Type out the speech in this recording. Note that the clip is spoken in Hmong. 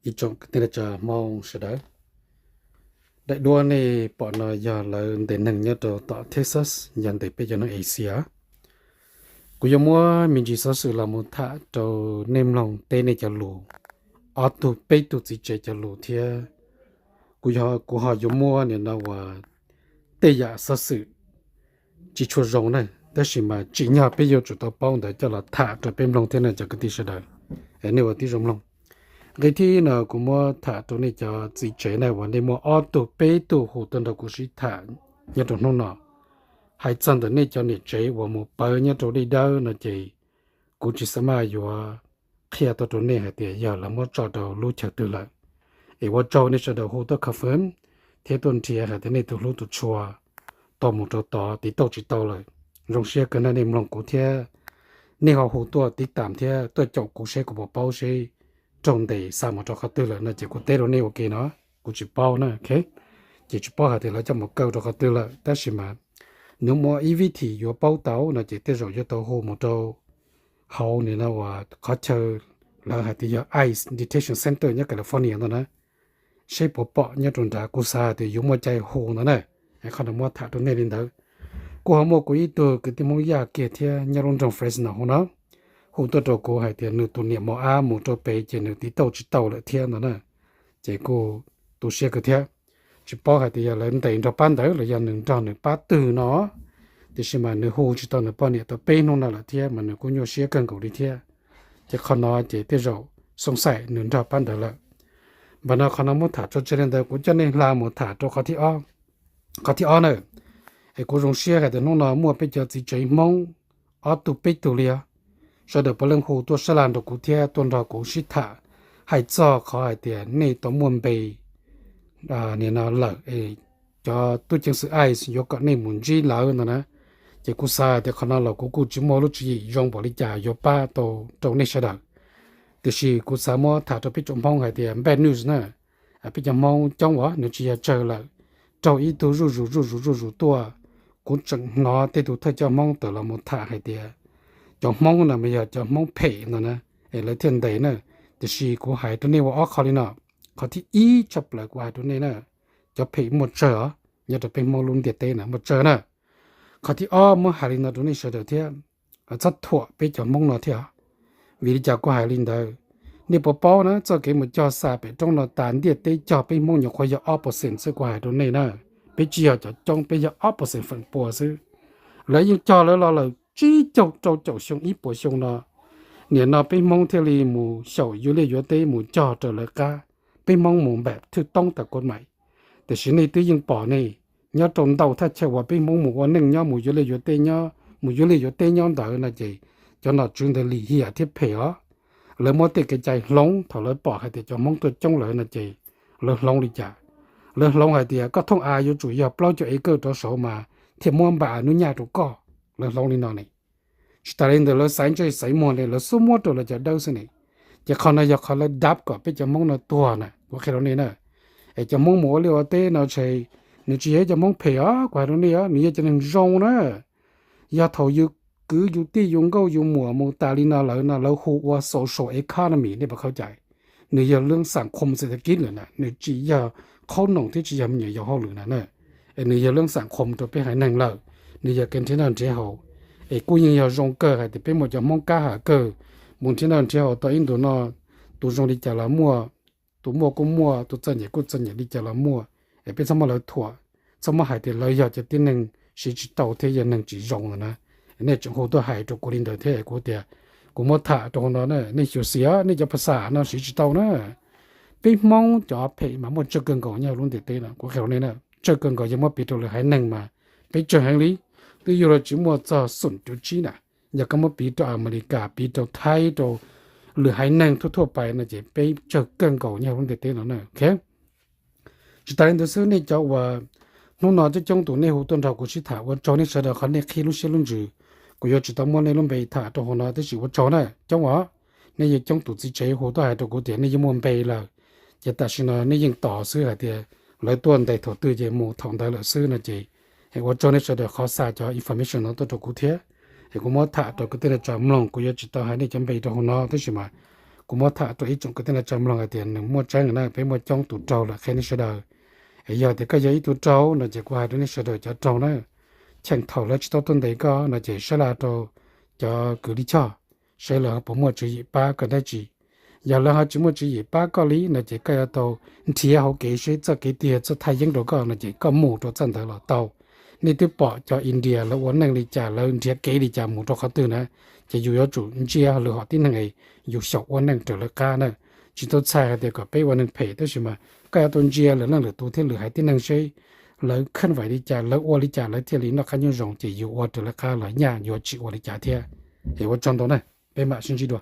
Ib tsoom kwv tij neej tsa Hmoob sawv daws, daim duab nej pom no yog lawv ntes neeg nyob rau tom Texas, yog ntes peb cov neeg Asia. Kuv yuav muab me ntsis xov xwm los mus tham rau nej mloog teb nej cov lus, ob tug peb tug txiv tsev cov lus thiab. Kuv, kuv ho yuav muab nim no uas tej yam xov xwm tsis tshua zoo na, tab sis mas tsim nyog peb yuav tsum tau paub ntawd coj los tham rau peb mloog thiab na cov kwv tij sawv daws. Nej ua tib zoo mloog. Nqe thib no kuv muab tham rau nej cov txiv tsev na uas nej muaj ob tug peb tug hu tuaj nrog kuv sib tham nyob rau hnub no. Hais txog ntawm nej cov niam tsev uas mus pawv nyob rau dej dawb no ces kuv tsis xav maj yuav qhia tuaj rau nej hais tias yog lawv muab tso rau lub chaw twg lawm. Es ua tsaug nej sawv daws hu tuaj confirm thiab tuaj nrhiav hais tias nej tus hlub tus tshua tau mus rau tod tiv tauj tsis tau lawm. Zoo siab kawg na nej mloog kuv thiab nej ho hu tuaj tiv tam thiab tuaj caum kuv seb kuv puas paub seb raug ntes xa mus rau qhov twg lawm no ces kuv teb rau nej ua ke no, kuv tsis paub na. Ces tsis paub hais tias lawv coj mus kaw rau qhov twg lawm tab sis mas nws muaj ib vib thim yuav paub tau no ces tej zaum yuav tau hu mus rau hauv nim no uas qhov chaw lawv hais tias yog ICE Detention Center nyob California ntawd na, seb puas pom nyob rau nrad. Kuv xav hais tias yuav muaj cai hu ntawd na. Qhov no muab tham rau nej li ntawd. Kuj ho muaj kuv ib tug kwv tij Hmoob Yaj kiag thiab nyob lub nroog Fresno hauv no hu tuaj rau kuv hais tias nws tus niam mos ab mus rau pem ces nws tiv tauj tsis tau lawm thiab ntawd na. Ces kuj tu siab kawg thiab. Tsis paub hais tias yog lawv ntes nrog pab ntawd los yog nws nrog nws pab twg no, tiam sis mas nws hu tsis tau nws poj niam tau peb hnub no lawm thiab mas nws kuj nyuaj siab kawg nkaus li thiab. Ces qhov no ces tej zaum xoo xaim nws nrog pab ntawd lawm. Npam no qhov no muab tham tso tseg li ntawd, kuv coj nej hla mus tham rau qhov thib ob na. Es kuv zoo siab hais tias hnub no muaj peb cov txiv tsev Hmoob ob tug peb tug li os, sawv daws puav leej hu tuaj sab laj nrog kuv thiab tuaj nrog kuv sib tham hais txog qhov hais tias nej tau muaj npe nim no lawm es cov tub ceev xwm ICE yuav kom nej mus ntsib lawv ntawd na. Ces kuv xav hais tias qhov no los kuv kuj tsis muaj lub tswv yim zoo npaum li cas yuav pab tau rau nej sawv daws. Tiam sis kuv xav muab tham rau peb tsoom Hmoob hais tias bad news na, peb cov Hmoob coob uas nws tsis yog tsawg lawm, raug ib tug zuj zus zuj zus zuj zus tuaj. Kuv tseem hnov tej tus thawj coj Hmoob tawm los mus tham hais tias cov Hmoob no mas yog cov Hmoob phem ntawd na, es lawv thiaj ntes na. Tiam sis kuv hais rau nej ua ob qho li no. Qhov thib ib tshaj plaws kuv hais rau nej na, cov phem muaj tsawg os, nyob rau peb Hmoob lub ntiaj teb na muaj tsawg na. Qhov thib ob muab hais li no rau nej sawv daws thiab, txhob thuam peb cov Hmoob no thiab. Vim li cas kuv hais li ntawd? Nej puas paub na, txoj kev mus cog xa pem roob no tas ntiaj teb cog peb Hmoob nyuam qhuav yog ob percent xwb, kuv hais rau nej na. Peb tsis yog cov coob, peb yog ob percent feem pua xwb. Lawv yeej cog lawv los lawm tsib caug rau caum xyoo ib puas xyoo no, nim no peb Hmoob thiaj li mus xyaum yuav liaj yuav teb mus cog raws lawv qab. Peb Hmoob mus npam thwj toob tas kuv maim. Tiam sis nej twb yeej pom nej, nyob rau ntau thaj chaw uas peb Hmoob mus ua neej nyob, mus yuav liaj yuav teb nyob, mus yuav liaj yuav teb nyob ntawd no ces cov nom tswv ntawd lim hiam thiab phem os. Lawv muab tej kev cai hloov, thaum lawv pom hais tias cov Hmoob tuaj coob lawm no ces lawv hloov li cas? Lawv hloov hais tias koj thooj av yuav tsum yog plaub caug acre rov saud mas thiaj muab npam nub nyaj rau koj. Lawv hloov li no ne. Tsis tas li ntawd lawv xaiv ntsej xaiv muag ne, lawv xub muab rau lawv cov dawb xwb ne. Ces qhov no yog qhov lawv dab kom peb cov Hmoob no tuag na, kuv qhia rau nej na. Es cov Hmoob mus ua liaj ua teb no ces nws tsis yog ib cov Hmoob phem os, kuv hais rau nej os, nws yog cov neeg zoo na. Yog thaum yus kwv yus tij yus nkauj yus muam mus tas li no lawm no lawv hu ua social economy, nej puas khaub cai? Nws yog lub xam khom xees kib lawm na, nws tsis yog qhob noom thiab tsis yog me nyuam yaus hauj lwm na na. Es nws yog lub xam khom rau peb haiv neeg lawm, nws yog kev nrhiav noj nrhiav haus. Es kuj yeej yog zoo kawg hais tias peb muaj cov Hmoob kab ham kawg, mus nrhiav noj nrhiav haus tau ib ntus no, tus zoo li cas los muaj, tus muaj kuj muaj, tus txom nyem kuj txom nyem li cas los muaj. Es peb txhob muab lawv thuam, txhob muab hais tias lawv yog cov tib neeg siv tsis tau thiab yog neeg tsis zoo no na. Nej tseem hu tuaj hais rau kuv li ntawd thiab, kuv tias kuv muab tham rau hauv no na, nej xyuam xim, nej cov phas xas no siv tsis tau na. Peb Hmoob cov phem mas muaj tsawg kawg nkaus nyob hauv lub ntiaj teb no, kuv qhia rau nej na, tsawg kawg nkaus yog muab piv rau lwm haiv neeg mas peb tsawg heev li, twb yug los tsis muaj txog xoom cuv tsib na. Yog koj muab piv rau Amelikas, piv rau Thaib, rau lwm haiv neeg thuaj thuaj pais no ces peb tsawg kawg nkaus nyob hauv lub ntiaj teb no na. Tsis tas li ntawd xwb, nej cov uas hnub no coob coob tus nej hu tuaj nrog kuv sib tham, ua tsaug nej sawv daws qhov nej qhib lub siab lub ntsws. Kuv yuav tsis tau muab nej lub npe tham rau hauv no tab sis ua tsaug na coob os. Nej yeej coob tus txiv tsev hu tuaj hais rau kuv tias nej yeej muaj npe lawm, ces tam sim no nej yeej tos xwb hais tias lawv tuaj ntes thaum twg ces mus thaum ntawd lawm xwb no ces ua tsaug nej sawv daws qhov xa cov information no tuaj rau kuv thiab. Es kuv muab tham rau kwv tij neej tsa mloog, kuv yuav tsis tau hais nej cov npe rau hauv no tab sis mas kuv muab tham rau ib tsoom kwv tij neej tsa mloog hais tias nws muaj tseeb na, peb muaj coob tus raug lawm qhia nej sawv daws. Es yog tias koj yog ib tug raug no ces kuv hais rau nej sawv daws cov raug na, cheem thaum lawv tsis tau tuaj ntes koj no ces sab laj rau cov kws lij choj, saib lawv ho puas muaj tswv yim pab koj dab tsi. Yog lawv ho tsis muaj tswv yim pab koj li no ces koj yuav tau nrhiav hauv kev seb txoj kev twg yog txoj thaj yeeb rau koj no ces koj mus rau txoj ntawd los tau. Nej twb pom cov India lawv ua neej li cas, lawv nrhiav kev li cas mus rau qhov twg na, ces yus yuav tsum ntsia lwm hom tib neeg es yus xyaum ua neej raws lawv qab na. Tsis tau txhais hais tias kom peb ua neeg phem, tab sis mas koj yuav tau ntsia lwm leej lwm tus thiab lwm haiv tib neeg seb lawv khab vais li cas, lawv ua li cas lawv thiaj li noj qab nyob zoo, ces yus ua raws lawv qab los nyaj, yuav tsis ua li cas thiab. Es ua tsaug ntau na, peb mam sib ntsib dua.